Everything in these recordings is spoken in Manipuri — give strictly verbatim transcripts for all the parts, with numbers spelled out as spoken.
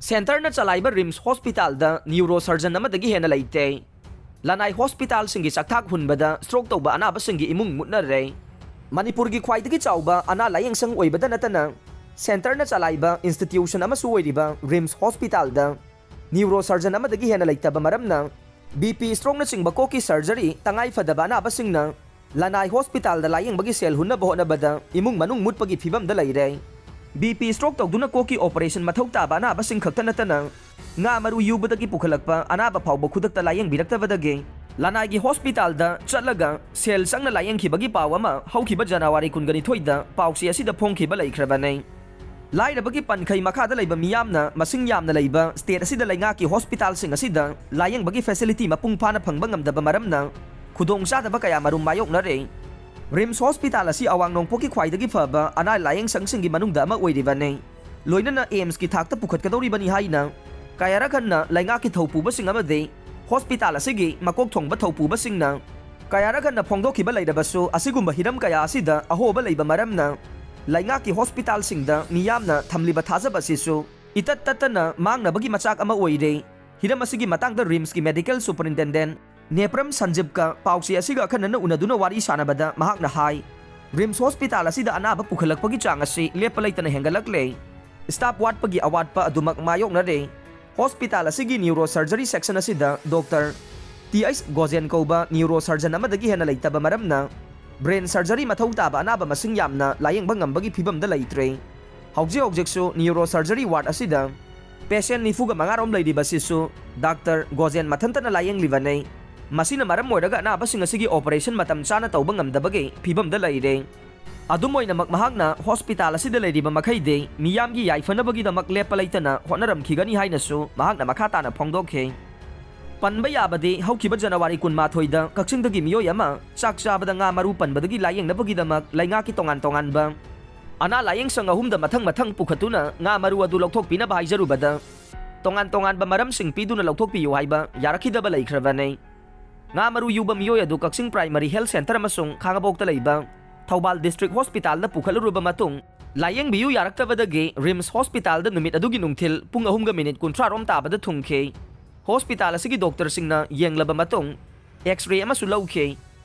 ꯁꯦꯟꯇꯔꯅ ꯆꯂꯥꯏꯕ ꯔꯤꯝꯁ ꯍꯣꯁꯄꯤꯇꯥꯜꯗ ꯅ꯭ꯌꯨꯔꯣ ꯁꯔꯖꯟ ꯑꯃꯗꯒꯤ ꯍꯦꯟꯅ ꯂꯩꯇꯦ꯫ ꯂꯅꯥꯏ ꯍꯣꯁꯄꯤꯇꯥꯜꯁꯤꯡꯒꯤ ꯆꯥꯛꯊꯥꯛ ꯍꯨꯟꯕꯗ ꯁ꯭ꯇ꯭ꯔꯣꯛ ꯇꯧꯕ ꯑꯅꯥꯕꯁꯤꯡꯒꯤ ꯏꯃꯨꯡ ꯃꯨꯠꯅꯔꯦ꯫ ꯃꯅꯤꯄꯨꯔꯒꯤ ꯈ꯭ꯋꯥꯏꯗꯒꯤ ꯆꯥꯎꯕ ꯑꯅꯥ ꯂꯥꯌꯦꯡꯁꯪ ꯑꯣꯏꯕꯗ ꯅꯠꯇꯅ ꯁꯦꯟꯇꯔꯅ ꯆꯂꯥꯏꯕ ꯏꯟꯁꯇꯤꯇ꯭ꯌꯨꯁꯟ ꯑꯃꯁꯨ ꯑꯣꯏꯔꯤꯕ ꯔꯤꯝꯁ ꯍꯣꯁꯄꯤꯇꯥꯜꯗ ꯅ꯭ꯌꯨꯔꯣ ꯁꯔꯖꯟ ꯑꯃꯗꯒꯤ ꯍꯦꯟꯅ ꯂꯩꯇꯕ ꯃꯔꯝꯅ ꯕꯤ ꯄꯤ ꯁ꯭ꯇ꯭ꯔꯣꯛꯅꯆꯤꯡꯕ ꯀꯣꯛꯀꯤ ꯁꯔꯖꯔꯤ ꯇꯉꯥꯏ ꯐꯗꯕ ꯑꯅꯥꯕꯁꯤꯡꯅ ꯂꯅꯥꯏ ꯍꯣꯁꯄꯤꯇꯥꯜꯗ ꯂꯥꯌꯦꯡꯕꯒꯤ ꯁꯦꯜ ꯍꯨꯟꯅꯕ ꯍꯣꯠꯅꯕꯗ ꯏꯃꯨꯡ ꯃꯅꯨꯡ ꯃꯨꯠꯄꯒꯤ ꯐꯤꯕꯝꯗ ꯂꯩꯔꯦ꯫ ꯕꯤ ꯄꯤ ꯁ꯭ꯇ꯭ꯔꯣꯛ ꯇꯧꯗꯨꯅ ꯀꯣꯛꯀꯤ ꯑꯣꯄꯔꯦꯁꯟ ꯃꯊꯧ ꯇꯥꯕ ꯑꯅꯥꯕꯁꯤꯡ ꯈꯛꯇ ꯅꯠꯇꯅ ꯉꯥ ꯃꯔꯨ ꯌꯨꯕꯗꯒꯤ ꯄꯨꯈꯠꯂꯛꯄ ꯑꯅꯥꯕ ꯐꯥꯎꯕ ꯈꯨꯗꯛꯇ ꯂꯥꯌꯦꯡꯕꯤꯔꯛꯇꯕꯗꯒꯤ ꯂꯅꯥꯏꯒꯤ ꯍꯣꯁꯄꯤꯇꯥꯜꯗ ꯆꯠꯂꯒ ꯁꯦꯜ ꯆꯪꯅ ꯂꯥꯌꯦꯡꯈꯤꯕꯒꯤ ꯄꯥꯎ ꯑꯃ ꯍꯧꯈꯤꯕ ꯖꯅꯋꯥꯔꯤ ꯀꯨꯟꯒ ꯅꯤꯊꯣꯏꯗ ꯄꯥꯎꯆꯦ ꯑꯁꯤꯗ ꯐꯣꯡꯈꯤꯕ ꯂꯩꯈ꯭ꯔꯕꯅꯤ꯫ ꯂꯥꯏꯔꯕꯒꯤ ꯄꯟꯈꯩ ꯃꯈꯥꯗ ꯂꯩꯕ ꯃꯤꯌꯥꯝꯅ ꯃꯁꯤꯡ ꯌꯥꯝꯅ ꯂꯩꯕ ꯁ꯭ꯇꯦꯠ ꯑꯁꯤꯗ ꯂꯩꯉꯥꯛꯀꯤ ꯍꯣꯁꯄꯤꯇꯥꯜꯁꯤꯡ ꯑꯁꯤꯗ ꯂꯥꯌꯦꯡꯕꯒꯤ ꯐꯦꯁꯤꯂꯤꯇꯤ ꯃꯄꯨꯡ ꯐꯥꯅ ꯐꯪꯕ ꯉꯝꯗꯕ ꯃꯔꯝꯅ ꯈꯨꯗꯣꯡꯆꯥꯗꯕ ꯀꯌꯥ ꯃꯔꯨꯝ ꯃꯥꯌꯣꯛꯅꯔꯦ꯫ ꯔꯤꯝꯁ ꯍꯣꯁꯄꯤꯇꯥꯜ ꯑꯁꯤ ꯑꯋꯥꯡ ꯅꯣꯡꯄꯣꯛꯀꯤ ꯈ꯭ꯋꯥꯏꯗꯒꯤ ꯐꯕ ꯑꯅꯥ ꯂꯥꯌꯦꯡꯁꯪꯁꯤꯡꯒꯤ ꯃꯅꯨꯡꯗ ꯑꯃ ꯑꯣꯏꯔꯤꯕꯅꯤ꯫ ꯂꯣꯏꯅꯅ ꯑꯦꯝꯁꯀꯤ ꯊꯥꯛꯇ ꯄꯨꯈꯠꯀꯗꯧꯔꯤꯕꯅꯤ ꯍꯥꯏꯅ ꯀꯌꯥꯔꯛ ꯍꯟꯅ ꯂꯩꯉꯥꯛꯀꯤ ꯊꯧꯄꯨꯕꯁꯤꯡ ꯑꯃꯗꯤ ꯍꯣꯁꯄꯤꯇꯥꯜ ꯑꯁꯤꯒꯤ ꯃꯀꯣꯛ ꯊꯣꯡꯕ ꯊꯧꯄꯨꯕꯁꯤꯡꯅ ꯀꯌꯥꯔꯛ ꯍꯟꯅ ꯐꯣꯡꯗꯣꯛꯈꯤꯕ ꯂꯩꯔꯕꯁꯨ, ꯑꯁꯤꯒꯨꯝꯕ ꯍꯤꯔꯝ ꯀꯌꯥ ꯑꯁꯤꯗ ꯑꯍꯣꯕ ꯂꯩꯕ ꯃꯔꯝꯅ ꯂꯩꯉꯥꯛꯀꯤ ꯍꯣꯁꯄꯤꯇꯥꯜꯁꯤꯡꯗ ꯃꯤꯌꯥꯝꯅ ꯊꯝꯂꯤꯕ ꯊꯥꯖꯕ ꯑꯁꯤꯁꯨ ꯏꯇꯠ ꯇꯠꯇꯅ ꯃꯥꯡꯅꯕꯒꯤ ꯃꯆꯥꯛ ꯑꯃ ꯑꯣꯏꯔꯦ꯫ ꯍꯤꯔꯝ ꯑꯁꯤꯒꯤ ꯃꯇꯥꯡꯗ ꯔꯤꯝꯁꯀꯤ ꯃꯦꯗꯤꯀꯦꯜ ꯁꯨꯄꯔꯤꯟꯇꯦꯟꯗꯦꯟ ꯅꯦꯄ꯭ꯔꯝ ꯁꯟꯖꯤꯞꯀ ꯄꯥꯎꯆꯦ ꯑꯁꯤꯒ ꯑꯈꯟꯅꯅ ꯎꯅꯗꯨꯅ ꯋꯥꯔꯤ ꯁꯥꯟꯅꯕꯗ ꯃꯍꯥꯛꯅ ꯍꯥꯏ, ꯔꯤꯝꯁ ꯍꯣꯁꯄꯤꯇꯥꯜ ꯑꯁꯤꯗ ꯑꯅꯥꯕ ꯄꯨꯈꯠꯂꯛꯄꯒꯤ ꯆꯥꯡ ꯑꯁꯤ ꯂꯦꯞꯄ ꯂꯩꯇꯅ ꯍꯦꯟꯒꯠꯂꯛꯂꯦ꯫ ꯁ꯭ꯇꯥꯐ ꯋꯥꯠꯄꯒꯤ ꯑꯋꯥꯠꯄ ꯑꯗꯨꯃꯛ ꯃꯥꯌꯣꯛꯅꯔꯦ꯫ ꯍꯣꯁꯄꯤꯇꯥꯜ ꯑꯁꯤꯒꯤ ꯅ꯭ꯌꯨꯔꯣ ꯁꯔꯖꯔꯤ ꯁꯦꯛꯁꯟ ꯑꯁꯤꯗ ꯗꯣꯛꯇꯔ ꯇꯤ ꯑꯩꯆ ꯒꯣꯖꯦꯟ ꯀꯧꯕ ꯅ꯭ꯌꯨꯔꯣ ꯁꯔꯖꯟ ꯑꯃꯗꯒꯤ ꯍꯦꯟꯅ ꯂꯩꯇꯕ ꯃꯔꯝꯅ ꯕ꯭ꯔꯦꯟ ꯁꯔꯖꯔꯤ ꯃꯊꯧ ꯇꯥꯕ ꯑꯅꯥꯕ ꯃꯁꯤꯡ ꯌꯥꯝꯅ ꯂꯥꯌꯦꯡꯕ ꯉꯝꯕꯒꯤ ꯐꯤꯕꯝꯗ ꯂꯩꯇ꯭ꯔꯦ꯫ ꯍꯧꯖꯤꯛ ꯍꯧꯖꯤꯛꯁꯨ ꯅ꯭ꯌꯨꯔꯣ ꯁꯔꯖꯔꯤ ꯋꯥꯔꯗ ꯑꯁꯤꯗ ꯄꯦꯁꯦꯟ ꯅꯤꯐꯨꯒ ꯃꯉꯥ ꯔꯣꯝ ꯂꯩꯔꯤꯕ ꯑꯁꯤꯁꯨ ꯗꯥꯛꯇꯔ ꯒꯣꯖꯦꯟ ꯃꯊꯟꯇꯅ ꯂꯥꯌꯦꯡꯂꯤꯕꯅꯤ꯫ ꯃꯁꯤꯅ ꯃꯔꯝ ꯑꯣꯏꯔꯒ ꯑꯅꯥꯕꯁꯤꯡ ꯑꯁꯤꯒꯤ ꯑꯣꯄꯔꯦꯁꯟ ꯃꯇꯝ ꯆꯥꯅ ꯇꯧꯕ ꯉꯝꯗꯕꯒꯤ ꯐꯤꯕꯝꯗ ꯂꯩꯔꯦ꯫ ꯑꯗꯨꯝ ꯑꯣꯏꯅꯃꯛ, ꯃꯍꯥꯛꯅ ꯍꯣꯁꯄꯤꯇꯥꯜ ꯑꯁꯤꯗ ꯂꯩꯔꯤꯕ ꯃꯈꯩꯗꯤ ꯃꯤꯌꯥꯝꯒꯤ ꯌꯥꯏꯐꯅꯕꯒꯤꯗꯃꯛ ꯂꯦꯞꯄ ꯂꯩꯇꯅ ꯍꯣꯠꯅꯔꯝꯈꯤꯒꯅꯤ ꯍꯥꯏꯅꯁꯨ ꯃꯍꯥꯛꯅ ꯃꯈꯥ ꯇꯥꯅ ꯐꯣꯡꯗꯣꯛꯈꯤ꯫ ꯄꯟꯕ ꯌꯥꯕꯗꯤ, ꯍꯧꯈꯤꯕ ꯖꯅꯋꯥꯔꯤ ꯀꯨꯟꯃꯥꯊꯣꯏꯗ ꯀꯛꯆꯤꯡꯗꯒꯤ ꯃꯤꯑꯣꯏ ꯑꯃ ꯆꯥꯛ ꯆꯥꯕꯗ ꯉꯥ ꯃꯔꯨ ꯄꯟꯕꯗꯒꯤ ꯂꯥꯌꯦꯡꯅꯕꯒꯤꯗꯃꯛ ꯂꯩꯉꯥꯛꯀꯤ ꯇꯣꯉꯥꯟ ꯇꯣꯉꯥꯟꯕ ꯑꯅꯥ ꯂꯥꯌꯦꯡꯁꯪ ꯑꯍꯨꯝꯗ ꯃꯊꯪ ꯃꯊꯪ ꯄꯨꯈꯠꯇꯨꯅ ꯉꯥ ꯃꯔꯨ ꯑꯗꯨ ꯂꯧꯊꯣꯛꯄꯤꯅꯕ ꯍꯥꯏꯖꯔꯨꯕꯗ, ꯇꯣꯉꯥꯟ ꯇꯣꯉꯥꯟꯕ ꯃꯔꯝꯁꯤꯡ ꯄꯤꯗꯨꯅ ꯂꯧꯊꯣꯛꯄꯤꯌꯨ ꯍꯥꯏꯕ ꯌꯥꯔꯛꯈꯤꯗꯕ ꯂꯩꯈ꯭ꯔꯕꯅꯤ꯫ ꯉꯥ ꯃꯔꯨ ꯌꯨꯕ ꯃꯤꯑꯣꯏ ꯑꯗꯨ ꯀꯛꯆꯤꯡ ꯄ꯭ꯔꯥꯏꯃꯔꯤ ꯍꯦꯜꯊ ꯁꯦꯟꯇꯔ ꯑꯃꯁꯨꯡ ꯈꯥꯉꯕꯣꯛꯇ ꯂꯩꯕ ꯊꯧꯕꯥꯜ ꯗꯤꯁꯇ꯭ꯔꯤꯛ ꯍꯣꯁꯄꯤꯇꯥꯜꯗ ꯄꯨꯈꯠꯂꯨꯔꯕ ꯃꯇꯨꯡ, ꯂꯥꯌꯦꯡꯕꯤꯌꯨ ꯌꯥꯔꯛꯇꯕꯗꯒꯤ ꯔꯤꯝꯁ ꯍꯣꯁꯄꯤꯇꯥꯜꯗ ꯅꯨꯃꯤꯠ ꯑꯗꯨꯒꯤ ꯅꯨꯡꯊꯤꯜ ꯄꯨꯡ ꯑꯍꯨꯝꯒ ꯃꯤꯅꯤꯠ ꯀꯨꯟꯊ꯭ꯔꯥ ꯔꯣꯝ ꯇꯥꯕꯗ ꯊꯨꯡꯈꯤ꯫ ꯍꯣꯁꯄꯤꯇꯥꯜ ꯑꯁꯤꯒꯤ ꯗꯣꯛꯇꯔꯁꯤꯡꯅ ꯌꯦꯡꯂꯕ ꯃꯇꯨꯡ X-ray ꯑꯃꯁꯨ ꯂꯧꯈꯤ꯫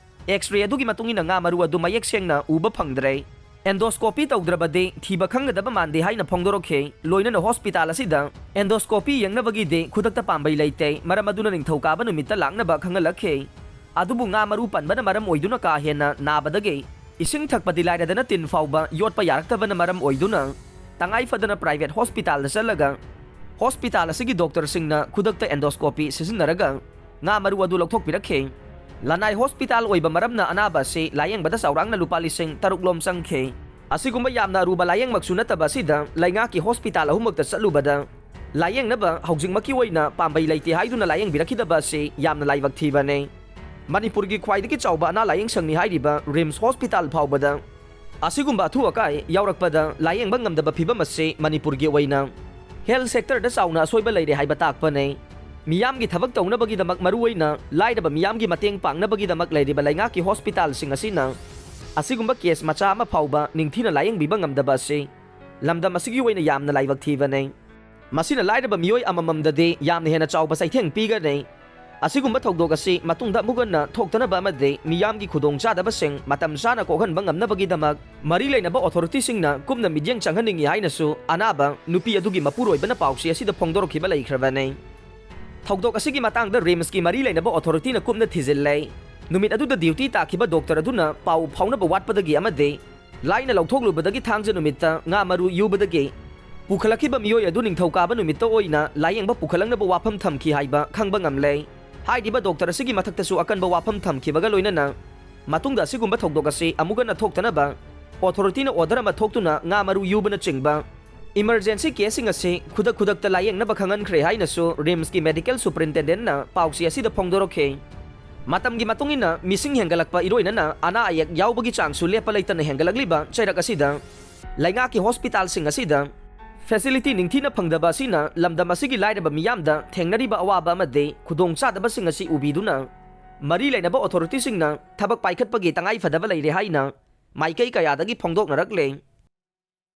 X-ray ꯑꯗꯨꯒꯤ ꯃꯇꯨꯡ ꯏꯟꯅ ꯉꯥ ꯃꯔꯨ ꯑꯗꯨ ꯃꯌꯦꯛ ꯁꯦꯡꯅ ꯎꯕ ꯐꯪꯗ꯭ꯔꯦ꯫ Endoscopy ꯇꯧꯗ꯭ꯔꯕꯗꯤ ꯊꯤꯕ ꯈꯪꯒꯗꯕ ꯃꯥꯟꯗꯦ ꯍꯥꯏꯅ ꯐꯣꯡꯗꯣꯔꯛꯈꯤ꯫ ꯂꯣꯏꯅꯅ ꯍꯣꯁꯄꯤꯇꯥꯜ ꯑꯁꯤꯗ endoscopy ꯌꯦꯡꯅꯕꯒꯤꯗꯤ ꯈꯨꯗꯛꯇ ꯄꯥꯝꯕꯩ ꯂꯩꯇꯦ, ꯃꯔꯝ ꯑꯗꯨꯅ ꯅꯤꯡꯊꯧꯀꯥꯕ ꯅꯨꯃꯤꯠꯇ ꯂꯥꯛꯅꯕ ꯈꯪꯍꯜꯂꯛꯈꯤ꯫ ꯑꯗꯨꯕꯨ ꯉꯥ ꯃꯔꯨ ꯄꯟꯕꯅ ꯃꯔꯝ ꯑꯣꯏꯗꯨꯅ ꯀꯥ ꯍꯦꯟꯅ ꯅꯥꯕꯗꯒꯤ ꯏꯁꯤꯡ ꯊꯛꯄꯗꯤ ꯂꯥꯏꯔꯗꯅ ꯇꯤꯟ ꯐꯥꯎꯕ ꯌꯣꯠꯄ ꯌꯥꯔꯛꯇꯕꯅ ꯃꯔꯝ ꯑꯣꯏꯗꯨꯅ ꯇꯉꯥꯏ ꯐꯗꯅ private ꯍꯣꯁꯄꯤꯇꯥꯜꯗ ꯆꯠꯂꯒ ꯍꯣꯁꯄꯤꯇꯥꯜ ꯑꯁꯤꯒꯤ ꯗꯣꯛꯇꯔꯁꯤꯡꯅ ꯈꯨꯗꯛꯇ endoscopy ꯁꯤꯖꯤꯟꯅꯔꯒ ꯉꯥ ꯃꯔꯨ ꯑꯗꯨ ꯂꯧꯊꯣꯛꯄꯤꯔꯛꯈꯤ꯫ ꯂꯅꯥꯏ ꯍꯣꯁꯄꯤꯇꯥꯜ ꯑꯣꯏꯕ ꯃꯔꯝꯅ ꯑꯅꯥꯕ ꯑꯁꯤ ꯂꯥꯌꯦꯡꯕꯗ ꯆꯥꯎꯔꯥꯛꯅ ꯂꯨꯄꯥ ꯂꯤꯁꯤꯡ ꯇꯔꯨꯛ ꯂꯣꯝ ꯆꯪꯈꯤ꯫ ꯑꯁꯤꯒꯨꯝꯕ ꯌꯥꯝꯅ ꯑꯔꯨꯕ ꯂꯥꯌꯦꯡꯃꯛꯁꯨ ꯅꯠꯇꯕ ꯑꯁꯤꯗ ꯂꯩꯉꯥꯛꯀꯤ ꯍꯣꯁꯄꯤꯇꯥꯜ ꯑꯍꯨꯝꯃꯛꯇ ꯆꯠꯂꯨꯕꯗ ꯂꯥꯌꯦꯡꯅꯕ ꯍꯧꯖꯤꯛꯃꯛꯀꯤ ꯑꯣꯏꯅ ꯄꯥꯝꯕꯩ ꯂꯩꯇꯦ ꯍꯥꯏꯗꯨꯅ ꯂꯥꯌꯦꯡꯕꯤꯔꯛꯈꯤꯗꯕ ꯑꯁꯤ ꯌꯥꯝꯅ ꯂꯥꯏꯕꯛ ꯊꯤꯕꯅꯤ꯫ ꯃꯅꯤꯄꯨꯔꯒꯤ ꯈ꯭ꯋꯥꯏꯗꯒꯤ ꯆꯥꯎꯕ ꯑꯅꯥ ꯂꯥꯌꯦꯡ ꯁꯪꯅꯤ ꯍꯥꯏꯔꯤꯕ ꯔꯤꯝꯁ ꯍꯣꯁꯄꯤꯇꯥꯜ ꯐꯥꯎꯕꯗ ꯑꯁꯤꯒꯨꯝꯕ ꯑꯊꯨ ꯑꯀꯥꯏ ꯌꯥꯎꯔꯛꯄꯗ ꯂꯥꯌꯦꯡꯕ ꯉꯝꯗꯕ ꯐꯤꯚꯝ ꯑꯁꯤ ꯃꯅꯤꯄꯨꯔꯒꯤ ꯑꯣꯏꯅ health sectorꯗ ꯆꯥꯎꯅ ꯑꯁꯣꯏꯕ ꯂꯩꯔꯦ ꯍꯥꯏꯕ ꯇꯥꯛꯄꯅꯤ꯫ ꯃꯤꯌꯥꯝꯒꯤ ꯊꯕꯛ ꯇꯧꯅꯕꯒꯤꯗꯃꯛ, ꯃꯔꯨꯑꯣꯏꯅ ꯂꯥꯏꯔꯕ ꯃꯤꯌꯥꯝꯒꯤ ꯃꯇꯦꯡ ꯄꯥꯡꯅꯕꯒꯤꯗꯃꯛ ꯂꯩꯔꯤꯕ ꯂꯩꯉꯥꯛꯀꯤ ꯍꯣꯁꯄꯤꯇꯥꯜꯁꯤꯡ ꯑꯁꯤꯅ ꯑꯁꯤꯒꯨꯝꯕ case ꯃꯆꯥ ꯑꯃ ꯐꯥꯎꯕ ꯅꯤꯡꯊꯤꯅ ꯂꯥꯌꯦꯡꯕꯤꯕ ꯉꯝꯗꯕ ꯑꯁꯤ ꯂꯝꯗꯝ ꯑꯁꯤꯒꯤ ꯑꯣꯏꯅ ꯌꯥꯝꯅ ꯂꯥꯏꯕꯛ ꯊꯤꯕꯅꯤ꯫ ꯃꯁꯤꯅ ꯂꯥꯏꯔꯕ ꯃꯤꯑꯣꯏ ꯑꯃꯃꯝꯗꯗꯤ ꯌꯥꯝꯅ ꯍꯦꯟꯅ ꯆꯥꯎꯕ ꯆꯩꯊꯦꯡ ꯄꯤꯒꯅꯤ꯫ ꯑꯁꯤꯒꯨꯝꯕ ꯊꯧꯗꯣꯛ ꯑꯁꯤ ꯃꯇꯨꯡꯗ ꯑꯃꯨꯛ ꯍꯟꯅ ꯊꯣꯛꯇꯅꯕ ꯑꯃꯗꯤ ꯃꯤꯌꯥꯝꯒꯤ ꯈꯨꯗꯣꯡꯆꯥꯗꯕꯁꯤꯡ ꯃꯇꯝ ꯆꯥꯅ ꯀꯣꯛꯍꯟꯕ ꯉꯝꯅꯕꯒꯤꯗꯃꯛ ꯃꯔꯤ ꯂꯩꯅꯕ ꯑꯣꯊꯣꯔꯤꯇꯤꯁꯤꯡꯅ ꯀꯨꯞꯅ ꯃꯤꯠꯌꯦꯡ ꯆꯪꯍꯟꯅꯤꯡꯏ ꯍꯥꯏꯅꯁꯨ ꯑꯅꯥꯕ ꯅꯨꯄꯤ ꯑꯗꯨꯒꯤ ꯃꯄꯨꯔꯣꯏꯕꯅ ꯄꯥꯎꯆꯦ ꯑꯁꯤꯗ ꯐꯣꯡꯗꯣꯔꯛꯈꯤꯕ ꯂꯩꯈ꯭ꯔꯕꯅꯤ꯫ ꯊꯧꯗꯣꯛ ꯑꯁꯤꯒꯤ ꯃꯇꯥꯡꯗ ꯔꯤꯝꯁꯀꯤ ꯃꯔꯤ ꯂꯩꯅꯕ ꯑꯣꯊꯣꯔꯤꯇꯤꯅ ꯀꯨꯞꯅ ꯊꯤꯖꯤꯜꯂꯦ꯫ ꯅꯨꯃꯤꯠ ꯑꯗꯨꯗ ꯗ꯭ꯌꯨꯇꯤ ꯇꯥꯈꯤꯕ ꯗꯣꯛꯇꯔ ꯑꯗꯨꯅ ꯄꯥꯎ ꯐꯥꯎꯅꯕ ꯋꯥꯠꯄꯗꯒꯤ ꯑꯃꯗꯤ ꯂꯥꯏꯅ ꯂꯧꯊꯣꯛꯂꯨꯕꯗꯒꯤ ꯊꯥꯡꯖ ꯅꯨꯃꯤꯠꯇ ꯉꯥ ꯃꯔꯨ ꯌꯨꯕꯗꯒꯤ ꯄꯨꯈꯠꯂꯛꯈꯤꯕ ꯃꯤꯑꯣꯏ ꯑꯗꯨ ꯅꯤꯡꯊꯧꯀꯥꯕ ꯅꯨꯃꯤꯠꯇ ꯑꯣꯏꯅ ꯂꯥꯌꯦꯡꯕ ꯄꯨꯈꯠꯂꯛꯅꯕ ꯋꯥꯐꯝ ꯊꯝꯈꯤ ꯍꯥꯏꯕ ꯈꯪꯕ ꯉꯝꯂꯦ꯫ ꯍꯥꯏꯔꯤꯕ ꯗꯣꯛꯇꯔ ꯑꯁꯤꯒꯤ ꯃꯊꯛꯇꯁꯨ ꯑꯀꯟꯕ ꯋꯥꯐꯝ ꯊꯝꯈꯤꯕꯒ ꯂꯣꯏꯅꯅ ꯃꯇꯨꯡꯗ ꯑꯁꯤꯒꯨꯝꯕ ꯊꯧꯗꯣꯛ ꯑꯁꯤ ꯑꯃꯨꯛ ꯍꯟꯅ ꯊꯣꯛꯇꯅꯕ ꯑꯣꯊꯣꯔꯤꯇꯤꯅ order ꯑꯃ ꯊꯣꯛꯇꯨꯅ ꯉꯥ ꯃꯔꯨ ꯌꯨꯕꯅꯆꯤꯡꯕ emergency caseꯁꯤꯡ ꯑꯁꯤ ꯈꯨꯗꯛ ꯈꯨꯗꯛꯇ ꯂꯥꯌꯦꯡꯅꯕ ꯈꯪꯍꯟꯈ꯭ꯔꯦ ꯍꯥꯏꯅꯁꯨ ꯔꯤꯝꯁꯀꯤ medical superintendentꯅ ꯄꯥꯎꯆꯦ ꯑꯁꯤꯗ ꯐꯣꯡꯗꯣꯔꯛꯈꯤ꯫ ꯃꯇꯝꯒꯤ ꯃꯇꯨꯡ ꯏꯟꯅ ꯃꯤꯁꯤꯡ ꯍꯦꯟꯒꯠꯂꯛꯄ ꯏꯔꯣꯏꯅꯅ ꯑꯅꯥ ꯑꯌꯦꯛ ꯌꯥꯎꯕꯒꯤ ꯆꯥꯡꯁꯨ ꯂꯦꯞꯄ ꯂꯩꯇꯅ ꯍꯦꯟꯒꯠꯂꯛꯂꯤꯕ ꯆꯩꯔꯛ ꯑꯁꯤꯗ ꯂꯩꯉꯥꯛꯀꯤ ꯍꯣꯁꯄꯤꯇꯥꯜꯁꯤꯡ ꯑꯁꯤꯗ facility ꯅꯤꯡꯊꯤꯅ ꯐꯪꯗꯕ ꯑꯁꯤꯅ ꯂꯝꯗꯝ ꯑꯁꯤꯒꯤ ꯂꯥꯏꯔꯕ ꯃꯤꯌꯥꯝꯗ ꯊꯦꯡꯅꯔꯤꯕ ꯑꯋꯥꯕ ꯑꯃꯗꯤ ꯈꯨꯗꯣꯡꯆꯥꯗꯕꯁꯤꯡ ꯑꯁꯤ ꯎꯕꯤꯗꯨꯅ ꯃꯔꯤ ꯂꯩꯅꯕ ꯑꯣꯊꯣꯔꯤꯇꯤꯁꯤꯡꯅ ꯊꯕꯛ ꯄꯥꯏꯈꯠꯄꯒꯤ ꯇꯉꯥꯏ ꯐꯗꯕ ꯂꯩꯔꯦ ꯍꯥꯏꯅ ꯃꯥꯏꯀꯩ ꯀꯌꯥꯗꯒꯤ ꯐꯣꯡꯗꯣꯛꯅꯔꯛꯂꯦ꯫